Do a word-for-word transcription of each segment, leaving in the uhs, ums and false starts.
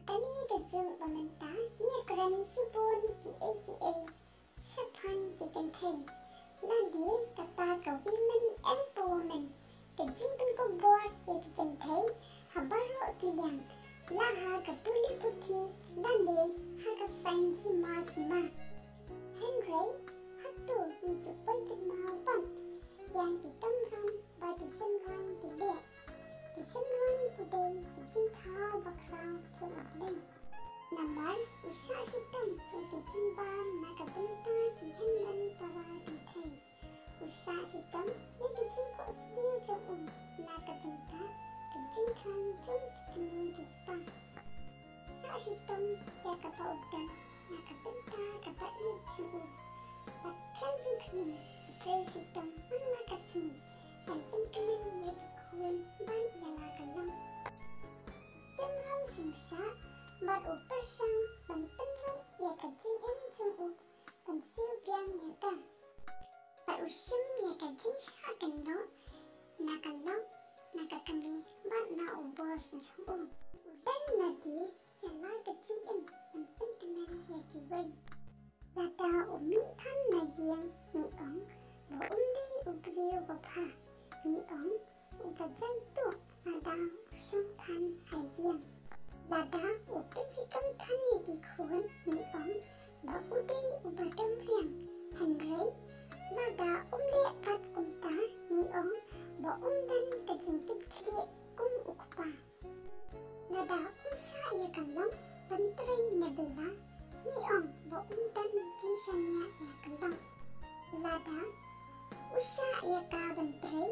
Kane ka juk ba mynta ngi ïakren shibun kiei kiei shaphang ki kynthei. Lane kata ka women empowerment, ka jingpynkup bor ïa ki kynthei ha baroh ki liang, la ha ka pule puthi lane ha ka saiñ hima sima. Hynrei hato ngi ju poi kynmaw bha ïa ki kamram ba ki shynrang ki leh? Ki shynrang ki dei ki jingthaw bakhraw jong U Blei. Namar u shah shitom ïa ki jingbam na ka bynta ki hynmen para kynthei. U shah shitom ïa ki jingkohsniew jong u na ka bynta ka jingkhlaiñ jong ki kmie ki kpa. Shah shitom ïa kaba u don na ka bynta kaba ïeit jong u. Bad khlem jingkhmih, u trei shitom man la ka sngi ban pynkmen ïa ki khun bad ïa la ka long. Shynrang shynshah bad u pyrshang ban pynlut ïa ka jingim jong u, ban siew biang ïa ka. Bad u shim ïa ka jingshah kynnoh na ka lok, na ka kmie bad na u boss jong u. U don lade ïa la ka jingim ban pynkmen ïa kiwei. Lada u mih than na ïing, ngi ong ba um dei u briew ba bha. Ngi ong uba jai tuh lada u shong than ha ïing. Lada u pynshitom than ïa ki khun, ngi ong ba u dei uba dom riang. Hynrei lada um leh pat kumta, ngi ong ba um don ka jingkitkhlieh kum u kpa. Lada um shah ïa ka lok ban trei ne bylla, ngi ong ba um don jingshaniah ïa ka lok. Lada u shah ïa ka ban trei,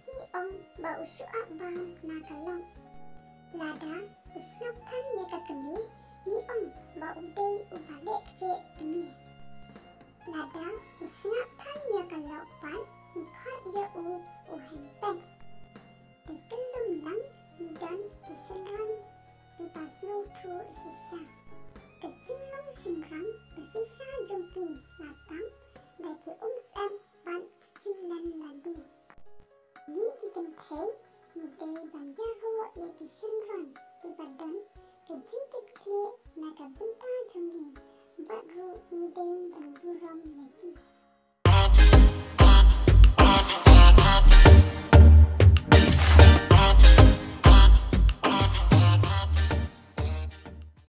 ngi ong ba u shu ap bam na ka lok. Lada u sngap than ïa ka kmie, ngi ong ba u dei uba leh kjeh kmie. Lada u sngap than ïa ka lok pat, ngi khot ïa u u hynpet. Te kyllum lang ngi don ki shynrang kiba sngewthuh shisha. Ka jinglong shynrang ba shisha jong ki la tang da ki umsyep bad ki jinglen lade. Ngi ki kynthei ngi dei ban ïaroh ïa ki shynrang kiba don ka jingkitkhlieh na ka bynta jong ngi, bad ruh ngi dei ban burom ïa ki.